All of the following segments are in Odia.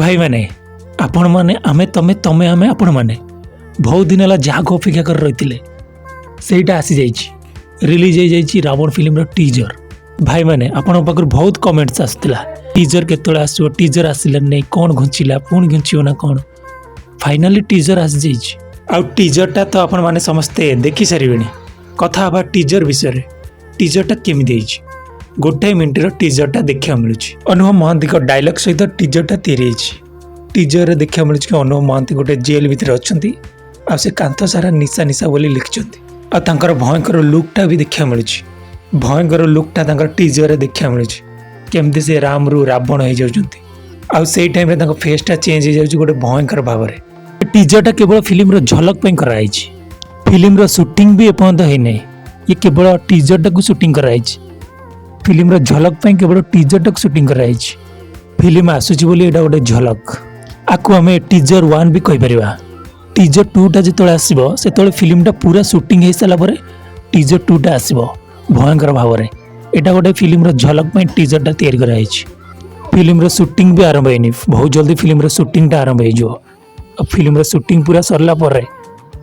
ଭାଇମାନେ, ଆପଣମାନେ, ଆମେ, ତମେ ତମେ ଆମେ, ଆପଣମାନେ ବହୁତ ଦିନ ହେଲା ଯାହାକୁ ଅପେକ୍ଷା କରି ରହିଥିଲେ, ସେଇଟା ଆସିଯାଇଛି। ରିଲିଜ୍ ହେଇଯାଇଛି ରାବଣ ଫିଲ୍ମର ଟିଜର। ଭାଇମାନେ, ଆପଣଙ୍କ ପାଖରୁ ବହୁତ କମେଣ୍ଟସ୍ ଆସୁଥିଲା, ଟିଜର କେତେବେଳେ ଆସିବ, ଟିଜର ଆସିଲାନି ନାହିଁ, କ'ଣ ଘୁଞ୍ଚିଲା, ପୁଣି ଘୁଞ୍ଚିବ ନା କ'ଣ? ଫାଇନାଲି ଟିଜର ଆସିଯାଇଛି। ଆଉ ଟିଜରଟା ତ ଆପଣମାନେ ସମସ୍ତେ ଦେଖିସାରିବେଣି। କଥା ହେବା ଟିଜର ବିଷୟରେ। ଟିଜରଟା କେମିତି ହେଇଛି? ଗୋଟାଏ ମିନିଟ୍ର ଟିଜରଟା ଦେଖିବାକୁ ମିଳୁଛି। ଅନୁଭବ ମହାନ୍ତିଙ୍କ ଡାଇଲଗ୍ ସହିତ ଟିଜରଟା ତିଆରି ହେଇଛି। ଟିଜରରେ ଦେଖିବାକୁ ମିଳୁଛି କି ଅନୁଭବ ମହାନ୍ତି ଗୋଟେ ଜେଲ୍ ଭିତରେ ଅଛନ୍ତି ଆଉ ସେ କାନ୍ଥ ସାରା ନିଶା ନିଶା ବୋଲି ଲେଖିଛନ୍ତି। ଆଉ ତାଙ୍କର ଭୟଙ୍କର ଲୁକ୍ଟା ବି ଦେଖିବାକୁ ମିଳୁଛି। ଭୟଙ୍କର ଲୁକ୍ଟା ତାଙ୍କର ଟିଜରରେ ଦେଖିବାକୁ ମିଳୁଛି, କେମିତି ସେ ରାମରୁ ରାବଣ ହେଇଯାଉଛନ୍ତି ଆଉ ସେଇ ଟାଇମ୍ରେ ତାଙ୍କ ଫେସ୍ଟା ଚେଞ୍ଜ ହେଇଯାଉଛି ଗୋଟେ ଭୟଙ୍କର ଭାବରେ। ଟିଜରଟା କେବଳ ଫିଲ୍ମର ଝଲକ ପାଇଁ କରାଯାଇଛି। ଫିଲ୍ମର ସୁଟିଂ ବି ଏପର୍ଯ୍ୟନ୍ତ ହେଇନାହିଁ। ଇଏ କେବଳ ଟିଜରଟାକୁ ସୁଟିଂ କରାଯାଇଛି। ଫିଲ୍ମର ଝଲକ ପାଇଁ କେବଳ ଟିଜରଟାକୁ ସୁଟିଂ କରାଯାଇଛି। ଫିଲ୍ମ ଆସୁଛି ବୋଲି ଏଇଟା ଗୋଟେ ଝଲକ। ଆକୁ ଆମେ ଟିଜର 1 ବି କହିପାରିବା। ଟିଜର 2ଟା ଯେତେବେଳେ ଆସିବ, ସେତେବେଳେ ଫିଲ୍ମଟା ପୁରା ସୁଟିଂ ହେଇସାରିଲା ପରେ ଟିଜର 2ଟା ଆସିବ ଭୟଙ୍କର ଭାବରେ। ଏଇଟା ଗୋଟେ ଫିଲ୍ମର ଝଲକ ପାଇଁ ଟିଜରଟା ତିଆରି କରାଯାଇଛି। ଫିଲ୍ମର ସୁଟିଂ ବି ଆରମ୍ଭ ହେଇନି। ବହୁତ ଜଲ୍ଦି ଫିଲ୍ମର ସୁଟିଂଟା ଆରମ୍ଭ ହେଇଯିବ। ଆଉ ଫିଲ୍ମର ସୁଟିଂ ପୁରା ସରିଲା ପରେ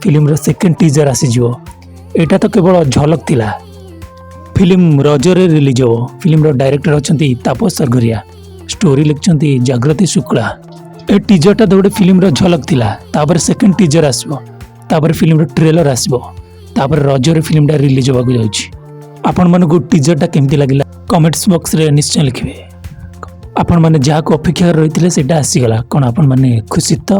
ଫିଲ୍ମର ସେକେଣ୍ଡ ଟିଜର ଆସିଯିବ। ଏଇଟା ତ କେବଳ ଝଲକ ଥିଲା। ଫିଲ୍ମ ରଜରେ ରିଲିଜ୍ ହେବ। ଫିଲ୍ମର ଡାଇରେକ୍ଟର ଅଛନ୍ତି ତାପସ ସରଘରିଆ, ଷ୍ଟୋରି ଲେଖିଛନ୍ତି ଜାଗ୍ରତି ଶୁକ୍ଳା। ଏ ଟିଜରଟା ତ ଗୋଟେ ଫିଲ୍ମର ଝଲକ ଥିଲା। ତାପରେ ସେକେଣ୍ଡ ଟିଜର ଆସିବ, ତାପରେ ଫିଲ୍ମର ଟ୍ରେଲର ଆସିବ, ତାପରେ ରଜରେ ଫିଲ୍ମଟା ରିଲିଜ୍ ହେବାକୁ ଯାଉଛି। ଆପଣମାନଙ୍କୁ ଟିଜରଟା କେମିତି ଲାଗିଲା, କମେଣ୍ଟସ୍ ବକ୍ସରେ ନିଶ୍ଚୟ ଲେଖିବେ। ଆପଣମାନେ ଯାହାକୁ ଅପେକ୍ଷା କରି ରହିଥିଲେ, ସେଇଟା ଆସିଗଲା। କ'ଣ ଆପଣମାନେ ଖୁସି ତ?